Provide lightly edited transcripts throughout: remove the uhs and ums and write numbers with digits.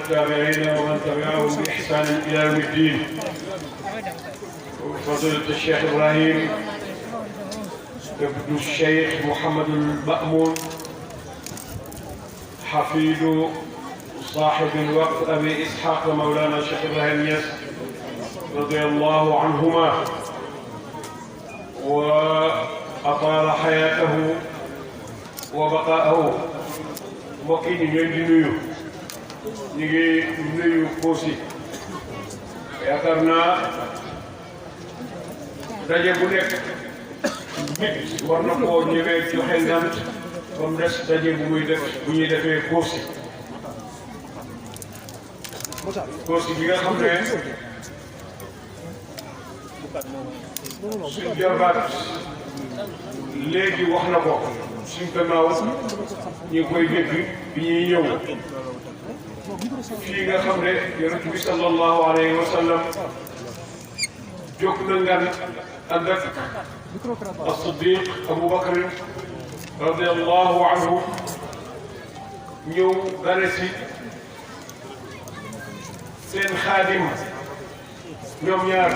والتابعين ومن تبعهم بإحسان إلى يوم الدين. فضيلة الشيخ إبراهيم ابن الشيخ محمد المأمون حفيد صاحب الوقت أبي إسحاق مولانا الشيخ إبراهيم ياس رضي الله عنهما وأطال حياته وبقاءه. mbokk yi ñu ngi nuyu Kossy yaakaar naa daje bu nekk nit war na koo ñëwee joxe ngant ba mu des daje bu ñuy defee Kossy bi nga xam ne suñ jarbaat léegi wax na ko suñ gannaaw ñu ngi koy dégg bi ñuy ñëw fii nga xam ne yonent bi sallallahu alayhi wa sallam jóg na ngan ànd ak as-Siddiq Abu Bakr radiyallahu anhu ñëw gane si seen xaadim ñoom ñaar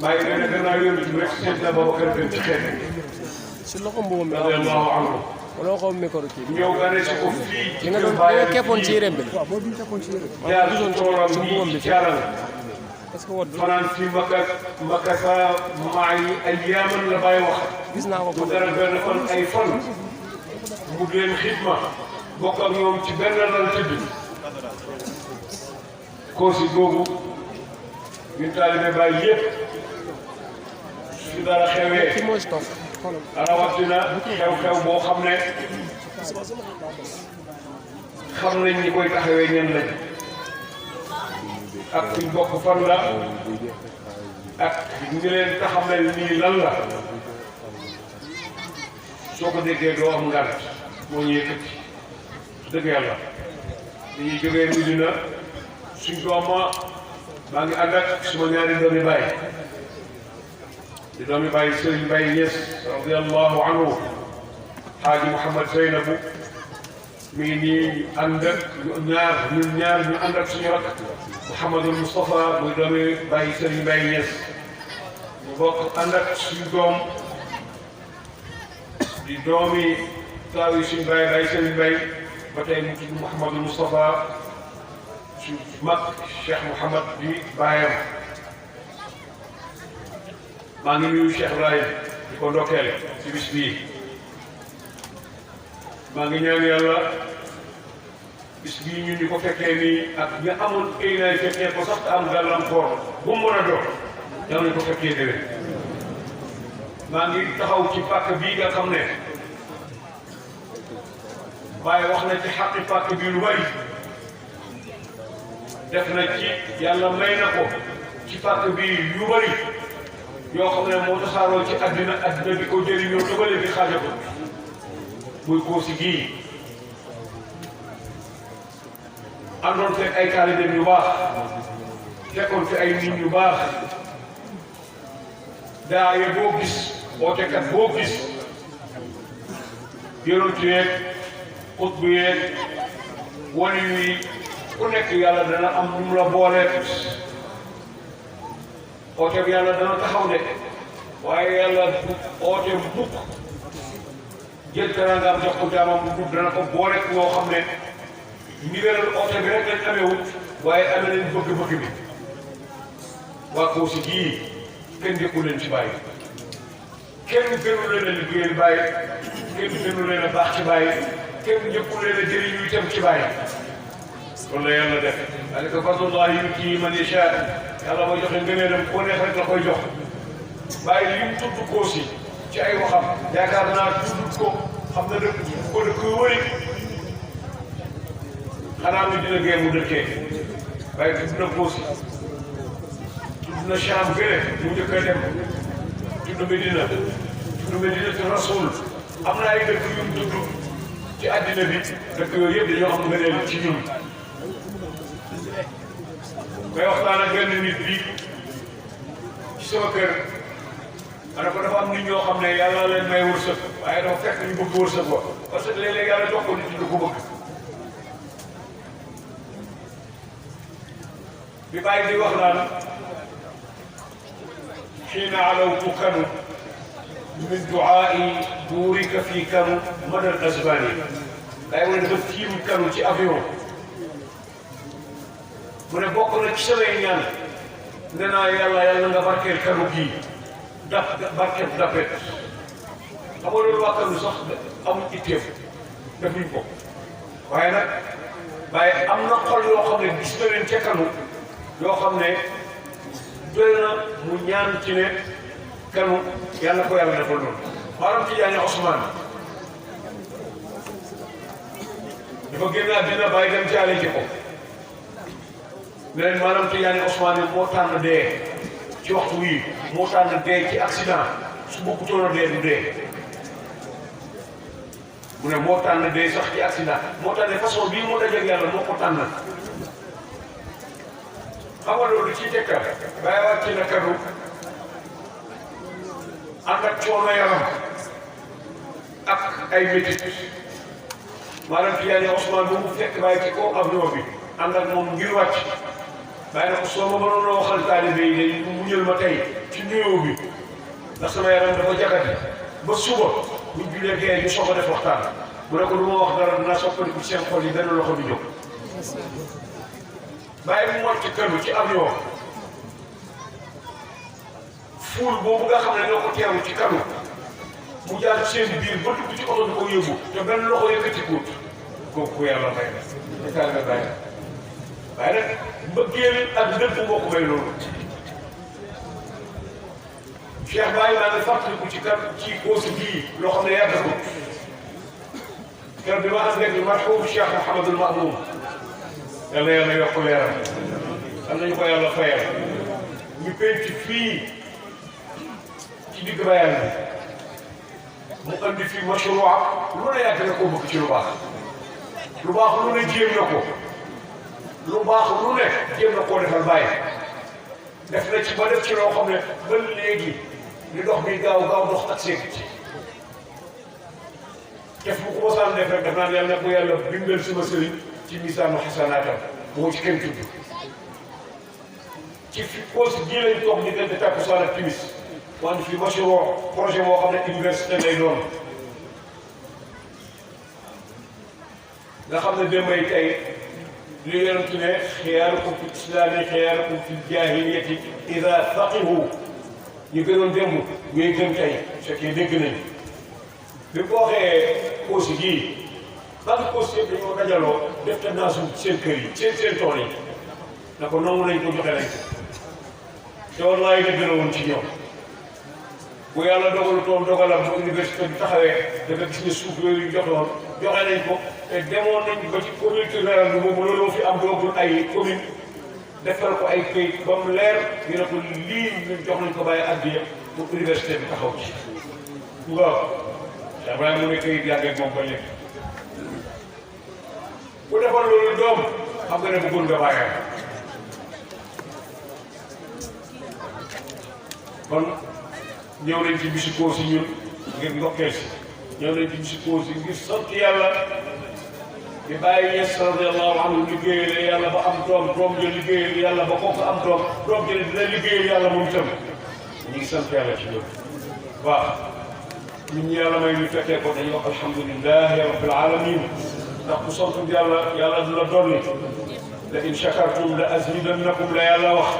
bàyyi leen a gannaaw yonent bi rek seen Abu Bakr gën ci xeet si loxo mbubu mi radiyallahu anhu loxo micro kii ñëw gane si ko fii li nga doon keppoon ci yéreem bi jaar ci toolam bi caaral est-ce que wad fanaan fi makasa maay ayyaaman la bàyyi wax gis naa ko mu dara benn fan ay fan mu leen xidma bokk ak ñoom ci benn lal tëdd Kossy googu ñu taalibe Baay yëpp su dara xewee ki mooy toog rawatina xew-xew boo xam ne xam nañ ñi koy taxawee ñen lañ ak suñ bokk fan la ak ñi leen taxamal nii lan la soo ko déggee doo am ngànt moo ñu yëkkati dëgg yàlla dañuy jógee Medina suñ dooma maa ngi ànd ak suma ñaari doomi baay di doomi baay Serigne Baye Niass radiyallahu anhu Xaaji Mouhamad Zeynabu mi ngi nii ànd ak ñun ñaar ñu ànd ak suñu rak Mouhamadul Moustapha muy doomi baay Serigne Baye Niass ñu bokk ànd ak suñu doom di doomi taaw yi suñu baay baay Serigne Baye ba tey mu tudd Mouhamadul Moustapha suñu mag Cheikh Mouhamad di baayam maa ngi nuyu Cheikh Ibrahim di ko ndokkeel ci bis bii maa ngi ñaan yàlla bis bii ñun di ko fekkee nii ak ña amoon ay naay fekkee ko sax te am gàllankoor bu mu mën a doon yàlla nañu ko fekkee déwén maa ngi taxaw ci pàkk bii nga xam ne waaye wax na ci xaqi pàkk bii lu bari def na ci yàlla may na ko ci pàkk bii yu bari yoo xam ne moo tasaaroo ci àddina di ko jëriñoo te ba léegi xaaja ko muy Kossy gii àndoon fekk ay taalibe yu baax fekkoon fi ay nit yu baax daaye boo gis ootekat boo gis yonentu yeeg xutbu yeeg wali yi ku nekk yàlla dana am ñu mu la booleet oote bi yàlla dana taxaw de waaye yàlla oote mukk jël teraangaam jox ko jaamam bu dana ko boole ñoo xam ne ndigalal oote bi rek lañ amewut waaye amee nañ bëgg-bëgg bi waa Kossy gii kenn njëkku leen ci bàyyi kenn gënu leen a liggéeyal bàyyi kenn gënu leen a baax ci bàyyi kenn njëkku leen a jëriñu itam ci bàyyi loolu la yàlla def dalika fadlullahi yu'tiihi man yashaa yàlla mooy joxe ngëneelam ko neex rek la koy jox bàyyi li mu tudd Kossy ci ay waxam yaakaar naa tudd ko xam na dëkk ko dëkk yu wëri xanaa mu dina gee mu dëkkee waaye tudd na Kossy tudd na Cham gële mu njëkk a dem tudd Medina Rasul am na ay dëkk yu mu tudd ci àddina bi dëkk yooyu yëpp dañoo am ngëneel ci ñun may waxtaan ak benn nit bi ci sama kër ma ne ko dafa am nit ñoo xam ne yàlla leen may wërsëg waaye dafa fekk ñu bëgg wërsëg ba parce que léeg-léeg yàlla jox ko nit ñi du ko bëgg bi bàyyi di wax naan xiina alawtu kanu min duaai duurika fii kanu madal asbani day wane dafa tiim kanu ci avion mu ne bokk na ci samay ñaan nee naa yàlla nga barkeel kanu gii barkeel dapet xam nga loolu waa kanu sax amul itteem defuñ ko waaye nag waaye am na xol yoo xam ne gis na leen ca kanu yoo xam ne doy na mu ñaan ci ne kanu yàlla ko yàlla defal noonu maanaam Tijaani Ousmane dafa génn àddina bàyyi dem jaale ji ko ne leen maanaam Tijaani Ousmane moo tànn dee ci waxtu wii moo tànn dee ci accident su bëggutoon a dee du dee mu ne moo tànn dee sax ci accident moo tànn façon bii moo dajeeg yàlla moo ko tànn xam nga loolu ci tekkal bàyyi wàcc na kanu ànd ak coono yaram ak ay métit maanaam Tijaani Ousmane bu mu fekk bàyyi ci kaw avion bi ànd ak moom ngir wàcc bàyyi na ko soo ma mënoon a waxal taalibe yi day mu ñël ma tey ci nuyoo bi ndax sama yaram dafa jagati ba suba buñ julee gee ñu soog a def waxtaan mu ne ko lu ma wax dara dinaa soppandiku ci seen xol yi benn loxo bi jóg bàyyi mu wàcc kanu ci avion fuul boobu nga xam ne ñoo ko teeru ci kanu mu jaar seen biir ba dugg ci oto bi ko yóbbu te benn loxo yëkkatikuut kooku yàlla may na état nga bàyyi waaye nag mbëggeel ak dëgg moo ko may loolu Cheikh Baye maa ngi fàttaliku ci koosu bii loo xam ne yàgg ko kër bi ma ànd ak marxuum Cheikh Mouhamadul Mamoun yal na yàlla yokk leeram am nañu ko yàlla fayal ñu penc fii ci digg bayal bi mu andi fii mashruu'a lu ne yàgg na koo bëgg ci lu baax lu ne jéem na ko lu baax lu ne jéem na koo defal Baye def na ci ba def ci loo xam ne ba léegi li dox bi gaaw dox ak seeg ci def bu ko mosaan def rek def naan yàlla na ko yàlla bindal sama sëriñ ci misaanu xasanaatam moo ci kenn tudd ci fi cause bii lañ toog diggante takkusaan ak timis wante fi mashruu'a projet moo xam ne université lay doon nga xam ne démbay tey li yonent ne xiyaarukum fi islaami xiyaarukum fi jaahiliyati ida faqihu ñu gënoon démb ñooy gën tey su fekkee dégg nañ bi ko waxee cause gii ban cause yëpp dañoo dajaloo def te naasu seen kër yi seen tool yi na ko nangu nañ ko joxe nañ ko te wallaay dëgg la woon ci ñoom bu yàlla dogalu toom dogalam bu université bi taxawee dafa gis ne suuf yooyu joxoon joxe nañ ko te demoon nañ ba ci communauté rurale bi moom loolu fi am doogul ay commune defal ko ay këyit ba mu leer ñu ne ko lii ñun jox nañ ko bàyyi addiya pour université bi taxaw ci waaw Cheikh Ibrahima mu ne këyit yàggeeg moom ba léegi ku defal loolu doom xam nga ne bëggoon nga bàyyam kon ñëw nañ ci bisu koo si ñun ngir ndokkeel si ñëw nañ ci bisu koo si ngir sant yàlla di bàyyi Ñas radiyallahu anhu liggéeyal yàlla ba am doom ja liggéeyal yàlla ba kooku am doom ja dina liggéeyal yàlla moom itam ñu ngi sant yàlla ci loolu waaw ñun ñi yàlla may ñu fekkee ko dañuy wax alhamdulillahi rabbil alamin ndax ku sant yàlla du la dolli la in shakartum la azidannakum la yàlla wax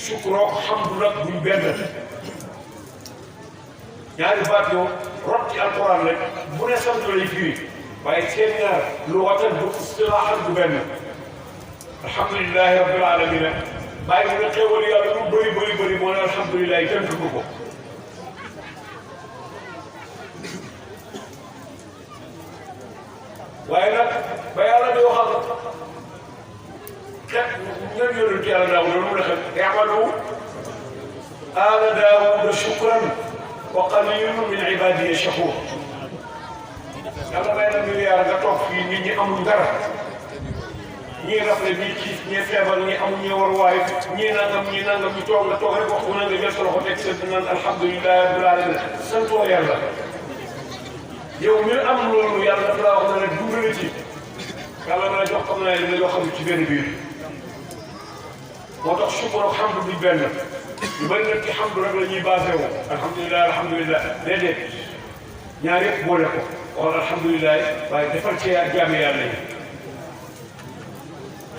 sukrook xamdu nag buñ benn ñaari baat yow rot ci alquran rek bu ne sant lay firi waaye seen ñaar lu watan bu istilaahan du benn alhamdulilahi rabbil alamina bàyyi mu ne xéwal yàlla lu bëri moo ne alhamdulilahi tënk ko waaye nag ba yàlla di waxal xet ñoom yonent yàlla daaw loolu mu ne xet i'malu aala daawuda shukran wa qalilun min ibadiya shakur yàlla may na milliard nga toog fii nit ñi amul dara ñii rafle ñii xiif ñii feebar ñii amul ñii war waay ñii nangam ñu toog nga toog rek waxtu na nga jël sa loxo teg seen naan alhamdulilah rabbil alamin santoo yàlla yow mi am loolu yàlla dafa laa wax na ne dund na ci yàlla na la jox xam naa li nga jox xam ci benn biir moo tax sukkur ak xamdu bi benn ñu bëri nag ci xamdu rek la ñuy basé wu alhamdulilah alhamdulilah déedéet ñaar yëpp boole ko wala alhamdulilah waaye defal ci ak jaami yàlla yi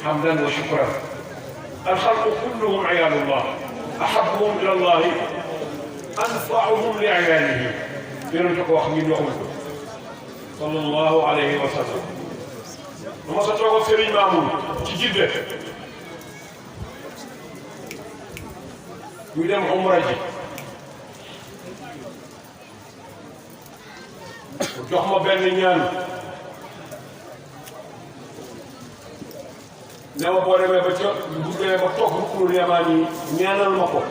hamdan wa shukran alxalqu kulluhum iyaalullah ahabbuhum ila allahi anfa'uhum li iyaalihi yonente ko wax ñun waxul ko sallallahu alayhi wa sallam ma sa toog ak Serigne Mamoun ci Jidde ñu dem umra ji jox ma benn ñaan ne ma boo demee ba ca bu demee ba toog ruknul yamaani yi ñaanal ma ko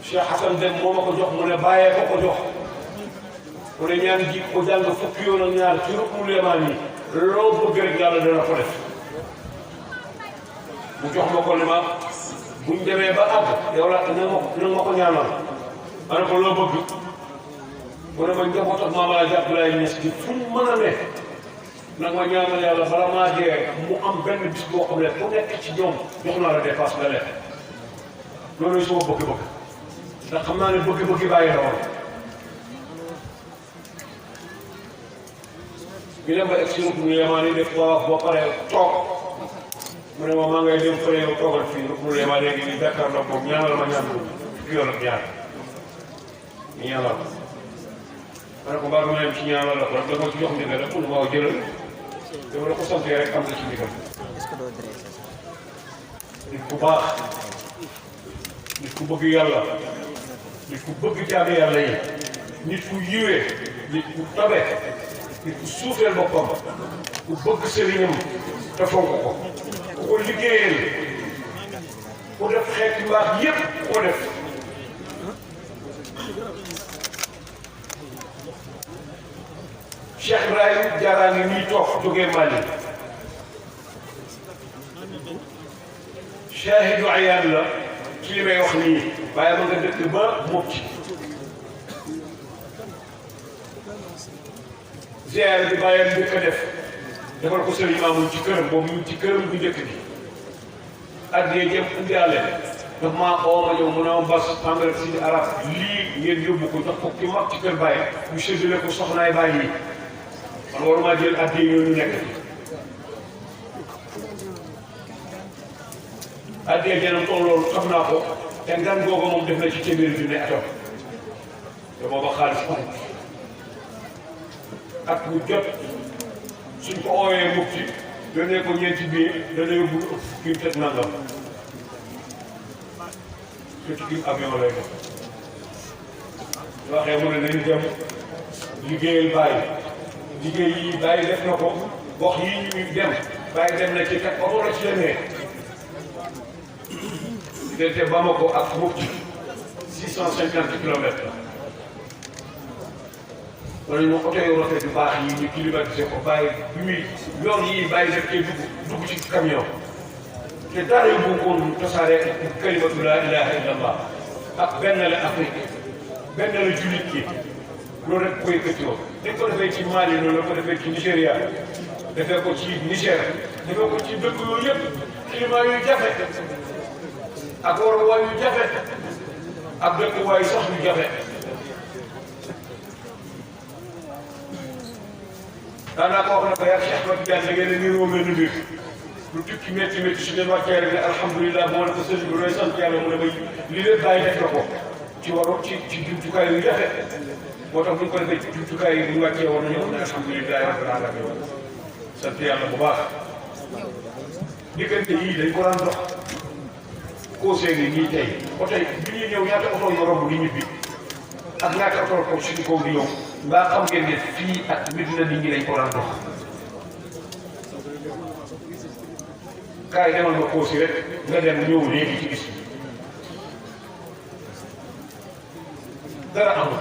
Cheikh Hassan Dem moo ma ko jox mu ne bàyyee ko ko jox mu ne ñaan ji ko jàng fukki yoon ak ñaar ci ruknul yamaani yi loo bëgg rek yàlla dana ko def mu jox ma ko ne ma buñ demee ba àgg yow la na ma ko ñaanal ma ne ko loo bëgg mu ne ma njaboot ak Maam Alaaji Abdoulaye Niass bi fu mu mën a ne nag ma ñaanal yàlla bala maa dee mu am benn bis boo xam ne ku nekk ci ñoom jox naa la dépasse nga lekk loolu suma bëgg-bëgg ndax xam naa ne bëgg-bëgg bàyyi la woon ñu dem ba egg si ruknul yamaani def ko wax boo paree toog mu ne ma maa ngay dem fële yow toogal fii ruknul yamaani léegi nii Dakar nag moom ñaanal ma ñaan fi yoon ak ñaar ñu ñaanal ma ne ko mbaa dama yem ci ñaanal la ko rek da nga ci jox ndigal rek pour ma jëlal dama la ko santee rek am na ci ndigal nit ku baax nit ku bëgg yàlla nit ku bëgg jaami yàlla yi nit ku yiwee nit ku tabe nit ku suufeel boppam ku bëgg sëriñam te fonk ko ku ko liggéeyal ku def xeeti mbaax yépp ku ko def Cheikh Ibrahim Diarra ngi nii toog jógee Mali shahidu ayaan la ci li may wax nii waaye ma nga dëkk ba Mopti ziyaare bi bàyyam njëkk a def defal ko Sëriñ Maamun ci këram boobu ñu ci këram bu njëkk bi addiyee jëm indiale daf maa oo ma ñëw mu ne ma bas engrais si arab lii ngeen yóbbu ko jox ko ki mag ci kër Baye ñu séddale ko soxnaay Baye yi man waruma jël addiyee ñoo ñu nekk addiyee jënam toll loolu xam naa ko te ngan googu moom def na ci téeméeri junne atam te booba xaalis amut ak bu jot suñ ko ooyee Mopti yónnee ko ñeenti bii dana yóbbu kii teg nangam fekk kii avion lay def waxee mu ne nañu dem liggéeyal Baye liggéey yi Baye def na ko gox yi ñuy dem Baye dem na ci kat oto la ci demee diggante Bamako ak Mopti 650 kilomètres wala ñu oto yu rafet yu baax yi ñu climatisé ko Baye bi muy yoon yi Baye def cee dugg ci camion te dara yu bëggoon tasaare kalimatu laa ilaha illallah ak benn la Afrique benn la jullit ki loolu rek koy këccoo dañ ko defee ci Mali noonu la ko defee ci Nigéria defee ko ci Niger defee ko ci dëkk yooyu yëpp climat yu jafe ak waruwaay yu jafe ak dëkkuwaay sax yu jafe daanaka wax na ko yaa Cheikh Ahmed Tidiane da ngeen a niroo mel ni mbir lu tukki métti métti su ngeen wàccee rek ne alhamdulilah moo ne ko sëñ bi looy sant yàlla mu ne may li leen bàyyi def na ko ci waro ci jumtukaay yu jafe moo tax bu ñu ko defee ci jumtukaay yi bu ñu wàccee war nañu wax ne alhamdulilah rabbil alamin sant yàlla bu baax diggante yii dañ ko daan dox causé ni nii tey ba tey bi ñuy ñëw ñaata oto yu romb di ñibbi ak ñaata oto ko suñu kaw di ñëw mbaa xam ngeen ne fii ak Medina nit ñi dañ ko daan dox kaay demal ma causé rek nga dem ñëw léegi ci bis bi dara amul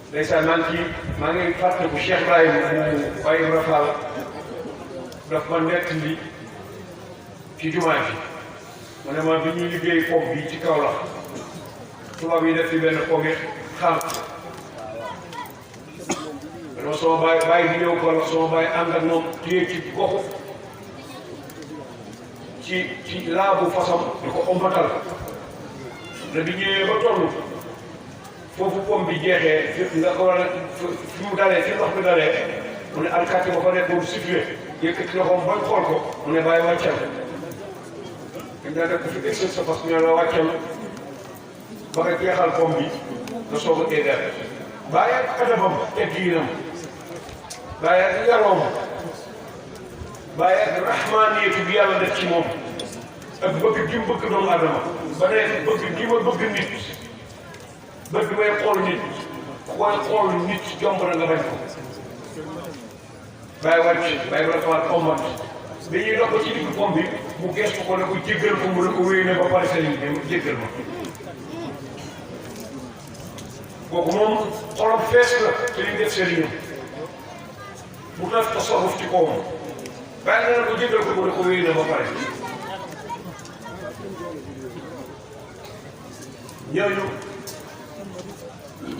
ndeysaan maa ngi fàttaliku Cheikh Ibrahim bu Baye Rafal daf ma nett li ci jumaa ji mu ne ma bi ñuy liggéey pom bi ci kaw la tubaab yi def ci benn pom yi xam dama sama baay bi ñëw ko la sama baay ànd ak moom téye ci goxu ci laabu fasam di ko ombatal ne bi ñëwee ba toll foofu pom bi jeexee nga ko war a fi mu dalee fi ndox bi dalee mu ne alkaati ba fa nekkoon situé yëkkati loxoom bañ xool ko mu ne bàyyi wàccal dañ daan def ko fi excès sa fas ñu la wàccal ba nga jeexal pom bi nga soog a éegal bàyyi ak adabam teggiinam bàyyi ak yaroom bàyyi ak rahmaaniyatu bi yàlla def ci moom ak bëgg gi mu bëgg doomu adama ba ne bëgg gi ma bëgg nit bëgg may xool nit koy xool nit jomb na nga bañ ko bàyyi wàcc bàyyi ba xawaat ombat dañuy dox ko ci digg pom bi mu gestu ko ne ko jéggal ko mu ne ko wéy ne ba pare sëriñ bi jéggal ma kooku moom xolam fees la te li def sëriñam mu def tasarruf ci kawam bàyyi na ko jéggal ko mu ne ko wéy ne ba pare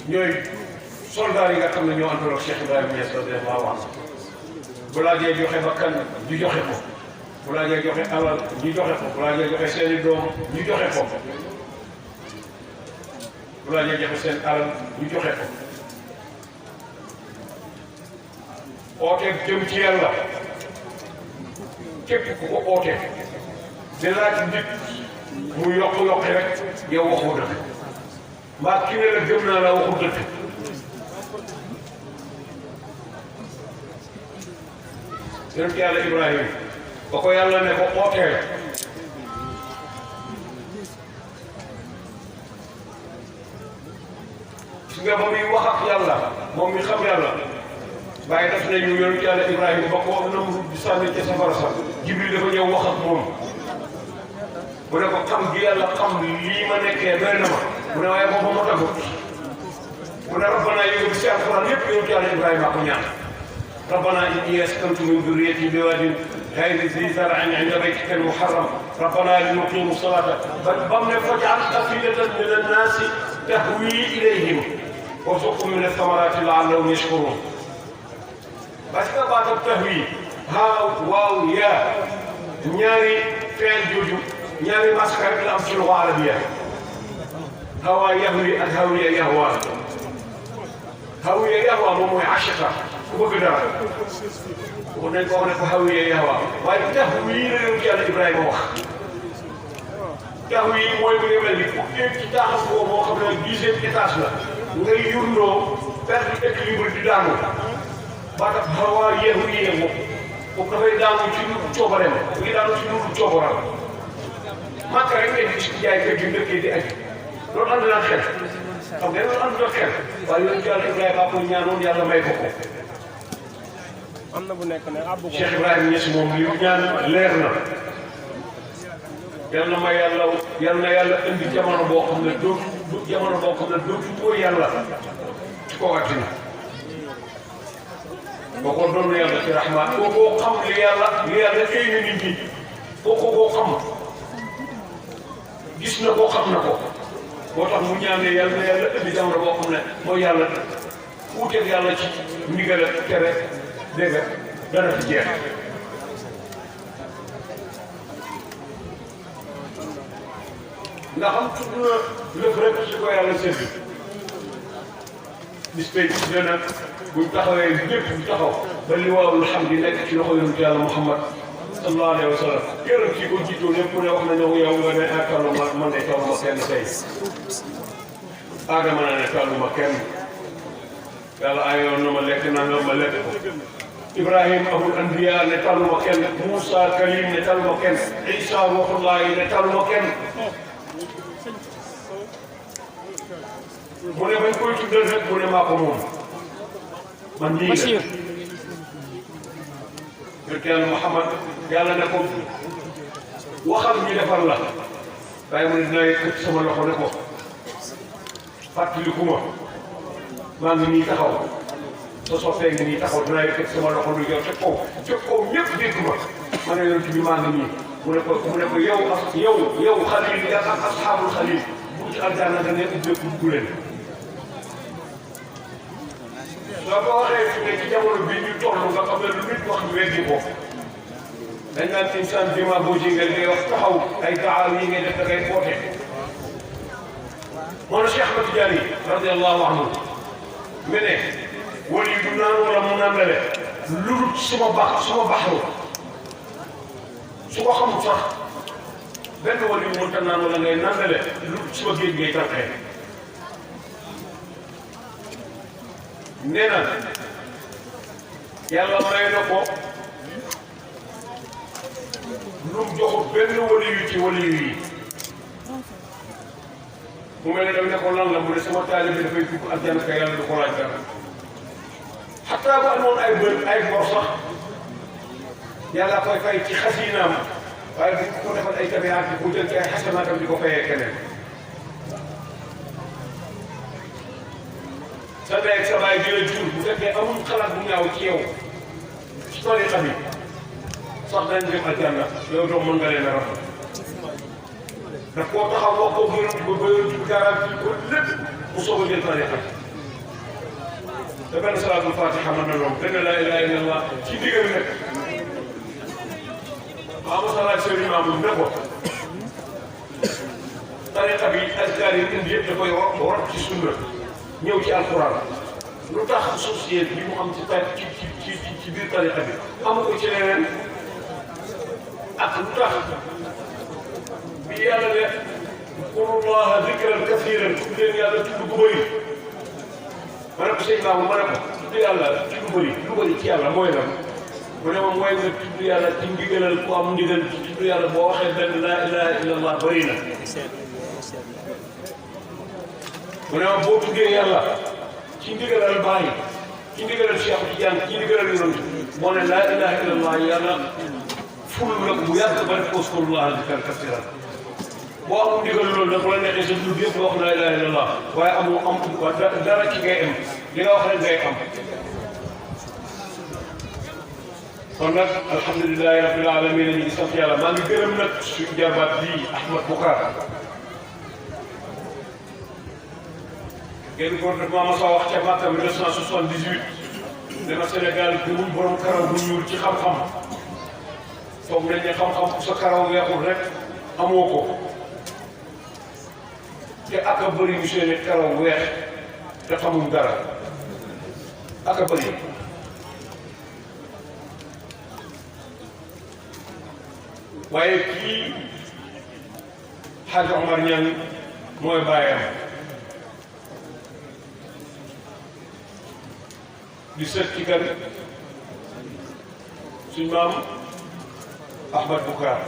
ñooy soldat yi nga xam ne ñoo àndoon ak Cheikh Ibrahima Niass radiyallahu anhu bu laajee joxe bakkan ñu joxe ko bu laajee joxe alal ñu joxe ko bu laajee joxe seeni doom ñu joxe ko bu laajee joxe seen alal ñu joxe ko oote jëm ci yàlla képp ku ko oote di laaj nit mu yokk rek yow waxoo dëgg mbaa ki ne la gëm naa la waxu dëgg yonent yàlla Ibrahima ba ko yàlla ne ko ooteel su nga ba muy wax ak yàlla moom mi xam yàlla bàyyi def nañu yonent yàlla Ibrahima ba ko Namrud di sànni ca safara sax Jibril dafa ñëw wax ak moom mu ne ko xam gi yàlla xam lii ma nekkee doy na ma mu ne waaye boobu ma tagut mu ne rabbana yooyu bi si alquran yëpp yonent yàlla Ibrahima ko ñaan ربنا إني أسكنت من ذريتي بواد غير ذي زرع عند بيتك المحرم ربنا ليقيموا الصلاة فاجعل أفئدة من الناس تهوي إليهم وارزقهم من الثمرات لعلهم يشكرون بس بعد التهوي ها واو يا ñaari feel jooju ñaari maska rek la am ci luga arabiya hawa yahwi ak hawiya yahwa hawiya yahwa moom mooy ashiqa ku bëgg dara kon nañ ko wax ne ko hawiya yahwa waaye tahwi la leen yàlla Ibrahima wax tahwi mooy bu mel ni ku éeg ci taaxam boobu moo xam ne 10e étage la ngay yurndoo perte équilibre di daanu ba tax hawa yahwi moom kooku dafay daanu ci lu coobareem mu ngi daanu ci lu coobaram màkk rek ngay gis jaay kër gi ndëkkee di aji loolu ànd naa xel xam nga loolu ànd na xel waaye yoon ci yàlla Ibrahima ko ñaanoon yàlla may ko ko am na bu nekk ne abbu ko Cheikh Ibrahima Niass moom li mu ñaan leer na yal na ma yàlla indi jamono boo xam ne dootu ko yàlla ci kaw àddina boo ko doon yàlla ci rahmaan koo xam li yàlla xëy na nit ñi koo xam gis na ko xam na ko boo tax mu ñaanee yàlla na yàlla indi jamono boo xam ne mooy yàlla wuuteeg yàlla ci ndigal ak tere dégg nga dana fi jeex ndax am tudd na lëf rek su ko yàlla séddu bis tey ci dana buñ taxawee ñëpp ñu taxaw ba li waawul xam di nekk ci loxo yonent yàlla Muhammad sallallahu alayhi wa sallam kéram ci ko jiitoo lépp ne wax nañu yow nga ne tàlluma man de tàlluma kenn tey Adama na ne tàlluma kenn yàlla ayoon na ma lekk nangam ma lekk ko Ibrahima abul anbiya ne tàlluma kenn Moussa Kalim ne tàlluma kenn Isa ruhullahi ne tàlluma kenn mu ne bañ koy tuddal rek mu ne maa ko moom man nii la yonent yàlla Muhammad yàlla ne ko waxal ñu defar la waaye mu ne dinaa yëkkati sama loxo ne ko fàttaliku ma maa ngi nii taxaw sa soppee ngi nii taxaw dinaa yëkkati sama loxo lu yow ca kaw ñëpp dégg ma ne yonent bi maa ngi nii mu ne ko yow xalil yi ak asxaabul xalil bu ci aljanna da ngay ubbeeku dugg leen soo ko waxee fi ne ci jamono bi ñu toll nga xam ne lu nit wax ñu weddi ko dañ naan insaan démagogie ngay wax taxaw ay daaw yi ngay def da ngay boote moo na Cheikh Ahmad Tidiane radiyallahu anhu mu ne wali du naan wala mu naan la lu dul suma baxru su ko xamul sax benn wali mu mënta naan wala ngay naan la lu dul suma géej ngay tànkee nee na yàlla may na ko lu mu joxul benn wali yu ci wali yi mu mel ne daf ne ko lan la mu ne sama taalibe dafay dugg àjjana ka yàlla du ko laaj dara xataa bu amoon ay bor sax yàlla koy fay ci xasinaam waaye bu ko defal ay tabiyaat di ko jël ci ay xasanaatam di ko fayee keneen sa ndey ak sa baay di la jur bu fekkee amul xalaat bu ñaaw ci yow ci tariqa bi sax dañ dem aljanna yow doom mën nga leen a rafet daf koo taxaw wax ko gërëm ba ba garanti ko lépp mu soog a jël tariqa bi te benn salaatul fatiha mën na loolu benn laa ilaaha illallah ci digal nag maa ma salaat sëriñ Mamoun ne ko tariqa bi askar yi indi yëpp da koy war ci sunna ñëw ci alquran lu tax société bi mu am ci biir tariqa bi amu ko ci leneen ak lu tax bi yàlla ne qurullaha zikran kasiran tudd leen yàlla tudd bu bëri ma ne ko sëñ Mamoun ma ne ko tudd yàlla ci lu bëri ci yàlla mooy lan mu ne ma mooy nga tudd yàlla ci ndigalal ku am ndigal ci tudd yàlla boo waxee benn laa ilaha illallah bëri na mu ne ma boo tuddee yàlla ci ndigalal Baay ci ndigalal Cheikh Tidiane ci ndigalal Yonent moo ne laa ilaha illallah yàlla ful la ko bu yàgg ba def ko uskurullaha zikran kasiran boo amul ndigal loolu nag bu la neexee sa dund yëpp nga wax laa ilaha illallah waaye am dara ci ngay am li nga wax rek ngay am kon nag alhamdulilahi rabbil alamin ñu ngi sant yàlla maa ngi gërëm nag suñu jarbaat bii Ahmad Boucar génn góor daf maa ma sa wax ca Makka 1978 dama Sénégal gëmuñ borom karaw bu ñuul ci xam-xam foog nañ ne xam-xam ku sa karaw weexul rek amoo ko te ak a bëri ñu seen karaw weex te xamuñ dara ak a bëri waaye kii Hadj Omar Niang mooy bàyyam di sët ci kan suñ maam Ahmad Boucar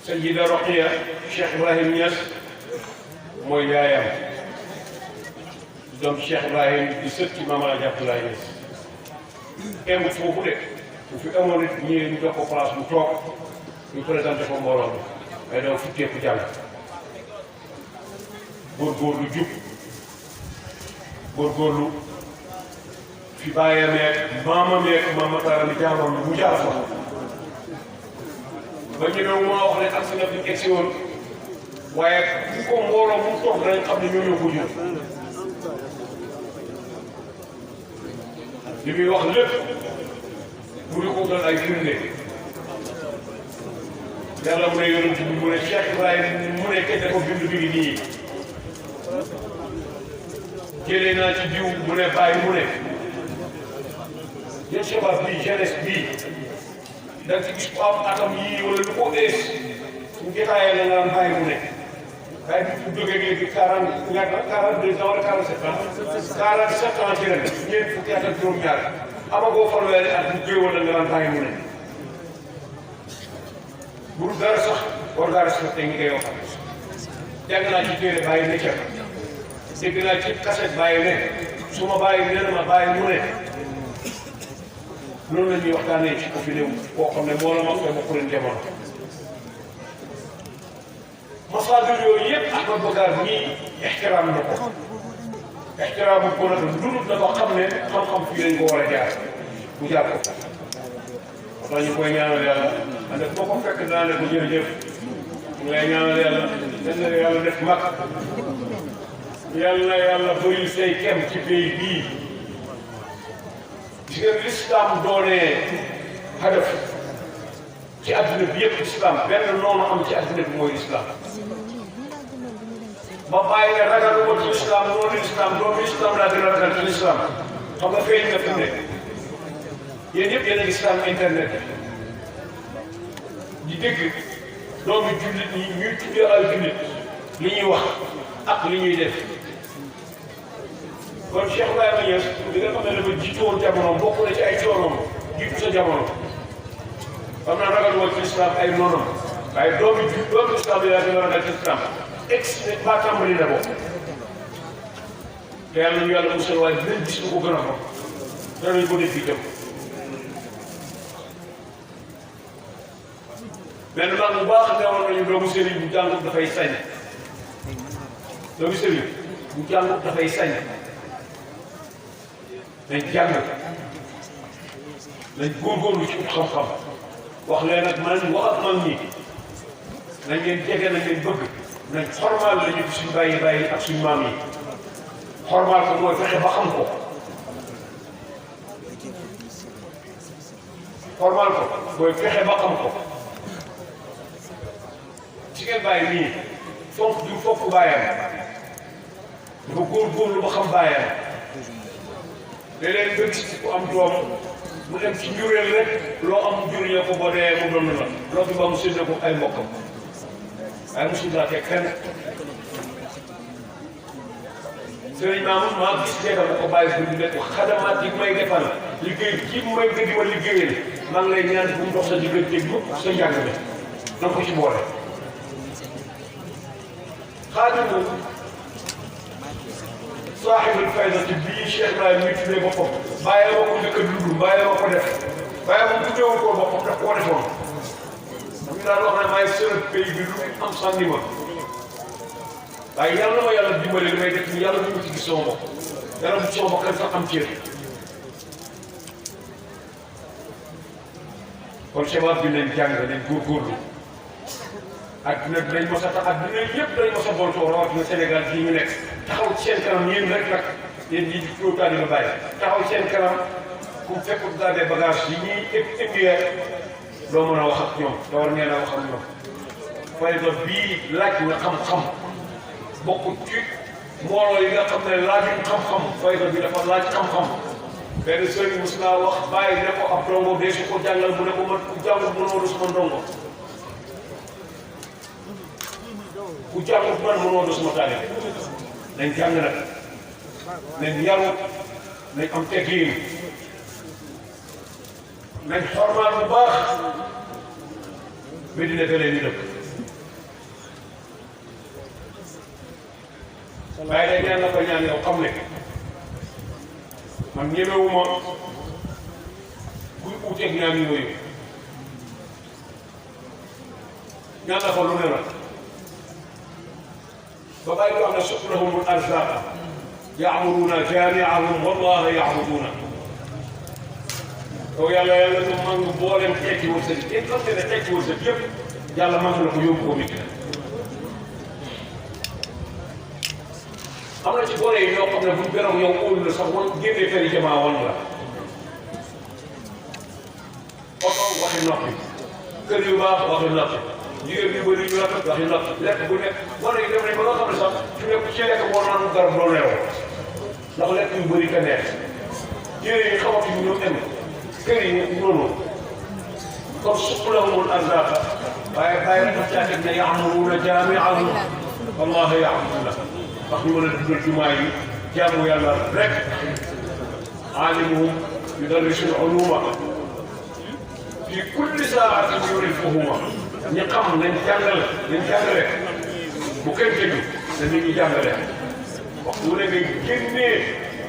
Sayyida Roqiya Cheikh Ibrahim Niass mooy yaayam doom Cheikh Ibrahim di sët ci maam Alaaji Abdoulaye Niass emut foofu de bu fi amoon it ñii ñu jox ko place mu toog ñu présenté ko mbooloo mi mais dafa futteeku jàng góorgóorlu jub góorgóorlu fi bàyyam yeeg maamam yeeg maam Mataara mi jaaroon mu jaar fa ba ñu ne maa wax ne ak si na fi egsi woon waaye bu ko mbooloo mu toog dañ xam ne ñoo ñoo ko jur li muy wax lépp mu di ko doon ay firnde yàlla mu ne yonent bi mu ne Cheikh Ibrahima mu ne kenn ko bind bi ngi nii jëlee naa ci diw mu ne bàyyi mu ne yéen shabab bii jeunesse bii da nga ci gis ko am atam yii wala lu ko ees ñu jotaayee la nga naan bàyyi mu ne bàyyi bi bu jógee léegi 42 ans wala 47 ans 47 ans ci ren ñeent fukki at ak juróom-ñaar amagoo fanweeri at bu jéewoon la nga naan bàyyi mu ne bu dul dara sax war ngaa respecté ngi koy wax jàng naa ci téere bàyyi ne ca dégg naa ci kaset bàyyi ne su ma bàyyi nee na ma bàyyi mu ne loolu la ñuy waxtaanee ci ko fi néew koo xam ne moo la mag te bokk leen jamono masaadir yooyu yëpp Ahmad Boucar ñii ixtiraam na ko ixtiraamu ko nag lu dul dafa xam ne xam-xam fii lañ ko war a jaar mu jaar ko wax ñu koy ñaanal yàlla ànd ak boo ko fekk naa ne ko jërëjëf ñu lay ñaanal yàlla dañ na yàlla def mag yàlla na yàlla bëri say kem ci pays bii si ngeen l'islam doonee hadaf ci àddina bi yëpp islam benn noonu am ci àddina bi mooy islam ba bàyyi ne ragaluma ci islam noonu islam doomu islam laa gën a ragal ci islam xam nga feeñ nga fi mu nekk yéen ñëpp yéen a ngi islam internet di dégg doomu jullit ñi ñuy tuddee ay jullit li ñuy wax ak li ñuy def kon Cheikh Ibrahima Niass bi nga xam ne dafa jiitu woon jamono bokk na ci ay coonoom jiitu sa jamono xam naa ragaluma ci islam ay noonam waaye doomu islam yi laa gën a ragal ci islam ba tàmbali na bokk te yàlla ñu yàlla musal waaye dinañ gis lu ko gën a xam danañ ko def itam benn mag bu baax ne woon nañu doomu sëriñ bu jàngut dafay sañ doomu sëriñ bu jàngut dafay sañ nañ jàng nañ góorgóorlu ci ut xam-xam wax leen ak man wax ak mag ñi nañ leen jege nañ leen bëgg nañ xormaal la ñu suñ bàyyi ak suñ maam yi xormaal ko mooy fexe ba xam ko xormaal ko mooy fexe ba xam ko ci ngeen bàyyi nii fonk du fokk bàyyam dafa góorgóorlu ba xam bàyyam léeg-léeg nga gis ku am doom mu dem ci njureel rek loo am juriñoo ko boo dee mu doon la loo fi ba mu séddee ko ay mbokkam waaye mosul daa teg kenn sëriñ Mamoun maa gis jeexal ko bàyyi ko di nekk xadamaat yi may defal liggéey ci may gëdi ma liggéeyal maa ngi lay ñaan bu mu dox sa diggante mukk sa njàng bi na ko ci boole xaadimu saaxibul faydati bii Cheikh Ibrahima mi tuddee boppam bàyyi ma ko njëkk a dund bàyyi ma ko def bàyyi ma tuddeewul ko boppam daf koo defoon ñu daan wax ne maay sërëb pays bi lu am sànni ma waaye yàlla na ma yàlla dimbale li may def ni yàlla bu ma ci gis sama bopp yàlla bu sama bopp kan sax am cër kon shabaab bi nañ jàng nañ góorgóorlu adduna dinañ mos a tax adduna yëpp dañ mos a booltoo rawatina Sénégal fii ñu nekk taxaw ci seen kanam yéen rek nag yéen ñi di tuutaan nga bàyyi taxaw ci seen kanam ku fekkut daal des bagages yi ñuy épier doo mën a wax ak ñoom te war ngeen a wax ak ñoom fayda bii laaj nga xam-xam bokkut ci mbooloo yi nga xam ne laajuñ xam-xam fayda bi dafa laaj xam-xam benn sëriñ mos naa wax bàyyi ne ko ab ndongo dee su ko jàngal mu ne ko man ku jàngut mënoo du sama ndongo ku jàngut man mënoo du sama taalibe nañ jàng nag nañ yaru nañ am teggin nañ xormaal bu baax ba dina gëlee ni dëkk waaye day ñaan la ko ñaan yow xam ne man ñemewuma kuy uuteeg ñaan yooyu ñaan la ko lu ne la ba bàyyi ko am na suqlahumul arzaqa ya'muruna jami'ahum wallaha ya'buduna yow yàlla ñu mën nga booleem tekki wërsëg yi xam ne tekki wërsëg yëpp yàlla mën na ko yóbbu ko nit am na ci boole yi ñoo xam ne buñ gërëm yow óolu la sax wan génnee feri jamaa wan la oto waxi noppi kër yu baax waxi noppi jigéen yu bëri ñu rafet waxi noppi lekk bu nekk wane yi dem nañ ba nga xam ne sax su nekk ci lekk boo naan garab doo neew ndax lekk yu bëri te neex jigéen yi xamatuñu ñoom em kër yi noonu kon suqlahumul arzaqa waaye bàyyi rek daf caa teg ne ya'muruna jami'ahum wallahi ya'buduna ndax ñu mën a dundal jumaa yi jaamu yàlla rek aalimuhum yudarrisul uluma fi kulli saatin yurifuhuma ñi xam nañ jàngale bu kenn déglu na nit ñi jàngale waxtu ne ngay génnee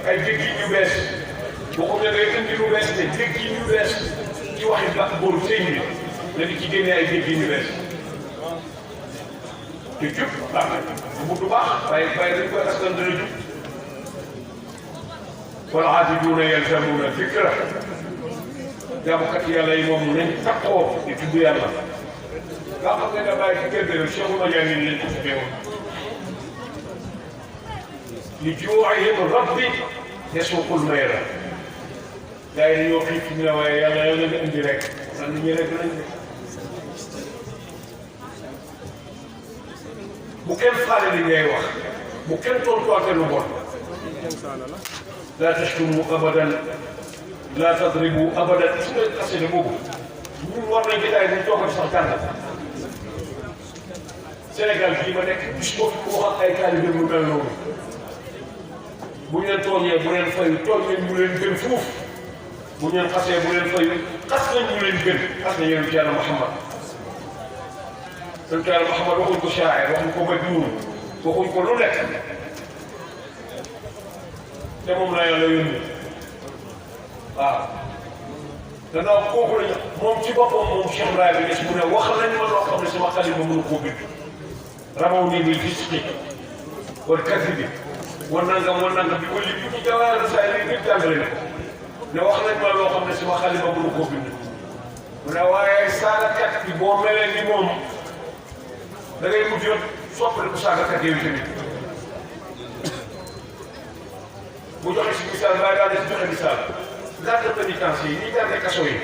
ay dégg yu bees waxuñ ne ngay indi lu bees ne dégg yu bees ci waxi ba booru sëñ bi na nit ci génnee ay dégg yu bees te jub baax na bu du baax waaye dañ koy askan dana jub wal aabiduuna yalzamuuna dikra jaamukat yàlla yi moom nañ takkoo di tudd yàlla nga xam ne da bàyyi ci kër gi Cheikh Madiane lañ ko tuddee woon li juu'ihim rabbi yasuuqul mayra gars yi dañoo xiif ci ne waaye yàlla yow nga indi rek man nit ñi rek lañ de bu kenn faale li ngay wax bu kenn tontuwaatee lu bon laa tashtumu abadan laa tadribu abadan su nga xasee boobu ñun war nañ jotaay bu ñu toogati sax tànn Sénégal bii ma nekk bis boo fi wax ak ay taalibe lu mel noonu bu ñu leen tooñee bu leen fayu tooñ nañ mu leen gën fuuf bu ñu leen xasee bu leen fayu xas nañ mu leen gën xas nañ yonent Yàlla Muhammad yonent Yàlla Muhammad waxuñ ko shaa'ir waxuñ ko majnuun waxuñ ko lu nekk te moom la yàlla yónni waaw gannaaw kooku lañu moom ci boppam moom Cheikh Ibrahima Niass mu ne wax nañ ma loo xam ne sama xalima mënu koo bind rabaw nii bil fisqi wal kadhibi war nangam bi ko li ci jawaar saa yi nit jàngale na ne wax nañ ma loo xam ne sama xalima mënu koo bind mu ne waaye saagakat bi boo melee ni moom da ngay mujj soppali ko saagakat yooyu tamit bu joxe si misaal baa daal di si joxe misaal garde pénitence yi ñi garde kaso yi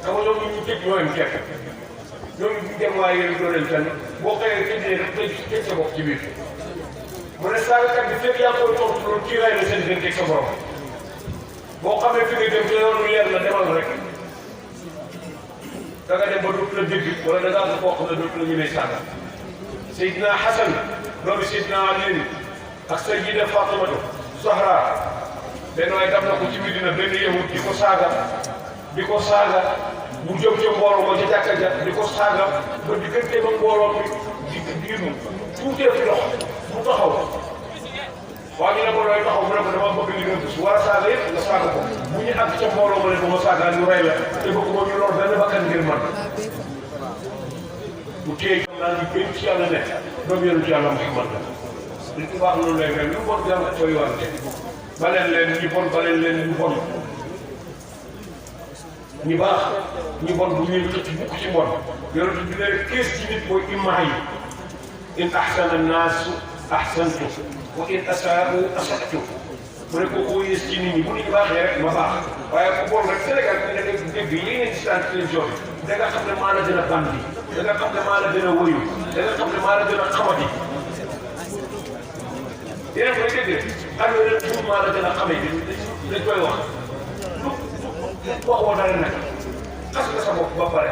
xam nga ñoom ñu tëj ñoo yem képp ñoom ñu dem waaye yéen doo leen kenn boo xëyee tëjee rek tëj sa bopp ci biir mu ne saagakat bi fekk yaa koy tontu loolu kii ray la seen diggante ak sa borom boo xamee fi nga dem te yoonu leer la demal rek da nga dem ba dootu la dégg wala da ngaa ko xam ne dootu la ñemee saaga Seydina Hasan doomi Seydina Ali ak Sayyida Fatimatu Zahra benn waay daf na ko ci Medina benn yahud di ko saaga bu jóg ca mbooloo ma ca jàkka ja di ko saaga ba diggante ba mbooloo mi di tuutee fi dox mu taxaw waa ñu ne ko looy taxaw mu ne ko dama bëgg li nga gis war a saaga yëpp nga saaga ko bu ñu àgg ca mbooloo ma ne bu ma saaga ñu rey la te bëgguma ñu lor benn bakkan ngir man bu téye naa ñu gën ci yàlla ne doom yonent Yàlla Muhammad la li ci baax loolu lay mel lu bon jàng koy wante baleen leen ñu bon baleen leen ñu bon ñi baax ñi bon bu ñuy xëcc bukk ci bon yonent bi ne kees ci nit mooy immaa yi in ahsana annaasu ahsantu wa in asaa'u asa'tu mu ne ko koo yées ci nit ñi bu nit ñi baaxee rek ma baax waaye ku bon rek Sénégal bi nga dégg yi ngeen ci daan télévision bi da nga xam ne maa la gën a bandi da nga xam ne maa la gën a wëyu da nga xam ne maa la gën a xamati yéen koy dégg xam nga ne tuut maa la gën a xamee dañ koy wax waxoo dara nag xas nga sa bopp ba pare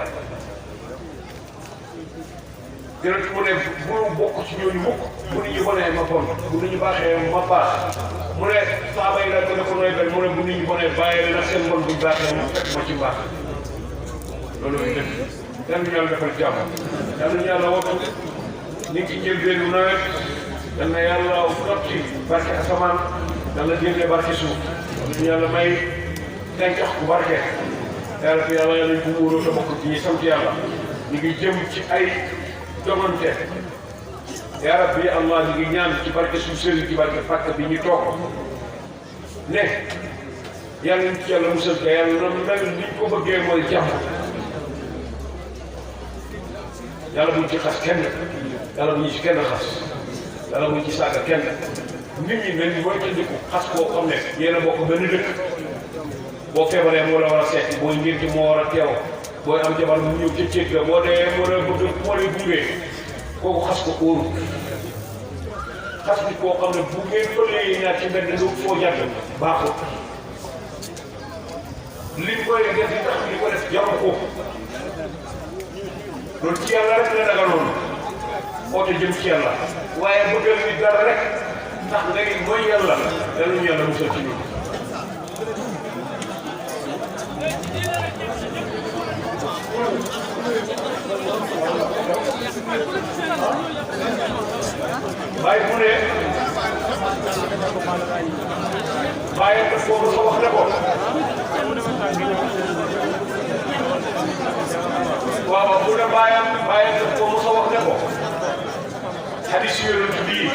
yonent mu ne bu bokk ci ñooñu mukk bu nit ñi bonee ma bon bu nit ñi baaxee ma baax mu ne saaba yi daal ko ne ko nooy mel mu ne bu nit ñi bonee bàyyi leen ak seen bon buñ baaxee ma fekk ma ci baax loolu lañ def yal na yàlla defal jàmm yal na yàlla wattu ñu ngi ci njëlbéenu nawet yal na yàlla dot ci barke asamaan yàlla génne barke suuf yal na yàlla may dencax ku barke yàlla fi yàlla yàlla ñu ko wóoroo te bokk ci ñi sant yàlla ñu ngi jëm ci ay jogante yaa rabbi allah ñu ngi ñaan ci barke suñu sëriñ ci barke fàkk bi ñu toog ne yàlla ñu ci yàlla musal te yàlla na mel ni ñu ko bëggee mooy jàmm yàlla buñ ci xas kenn yàlla buñ ci kenn xas yàlla buñ ci saaga kenn nit ñi nañ mooy tëndiku xas koo xam ne yéen a bokk benn dëkk boo feebaree moo la war a seeti booy ngénte moo war a teew booy am jabar mu ñëw ca céet ga boo dee moo la bëgg moo lay gunge kooku xas ko óoru xas bi koo xam ne bu ngeen bëlee ñaar ci mbedd lu foo jàpp baaxul liñ koy def li tax li ko def jaru ko loolu ci yàlla rek la dagaloon oote jëm ci yàlla waaye bëggal nit dara rek ndax nga ni mooy yàlla daluñu yàlla musal ci ñun bàyyi mu ne bàyyi daf ko mos a wax ne ko waaw bu ne bàyyi daf ko mos a wax ne ko xadis yonent bii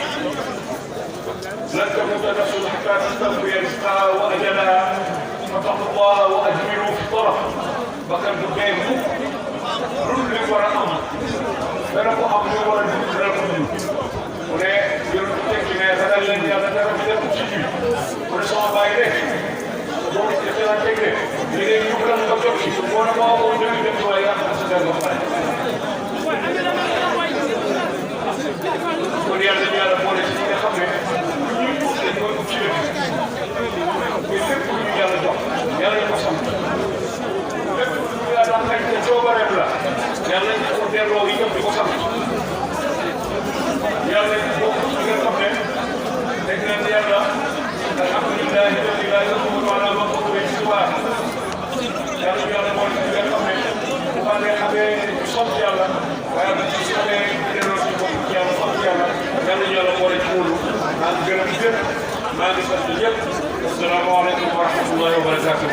lan tamuuta nafsun hattaa tastawfiya rizqahaa wa ajalahaa fattaqullaaha wa ajmiluu fi talab bakkan du dee mukk lu li war a am dana ko am lu war a dund dana ko dund mu ne yonent bi tekki ne ragal leen yàlla dara bi nekk ci ji mu ne sama bàyyi de moom it def naa teg de ko sant yàlla bokk ci nga xam ne dégg nañ yàlla alhamdulilah alhamdulilah wala ma ko wéy ci waa yàlla ñu yàlla boole ci nga xam ne bu ma nee xamee sant yàlla waaye bu ci xamee delloo ci bopp ci yàlla sant yàlla yàlla ñu yàlla boole ci wóolu maa ngi gërëm ñëpp maa ngi sant ñëpp asalaamaaleykum wa rahmatullahi wa barakatuh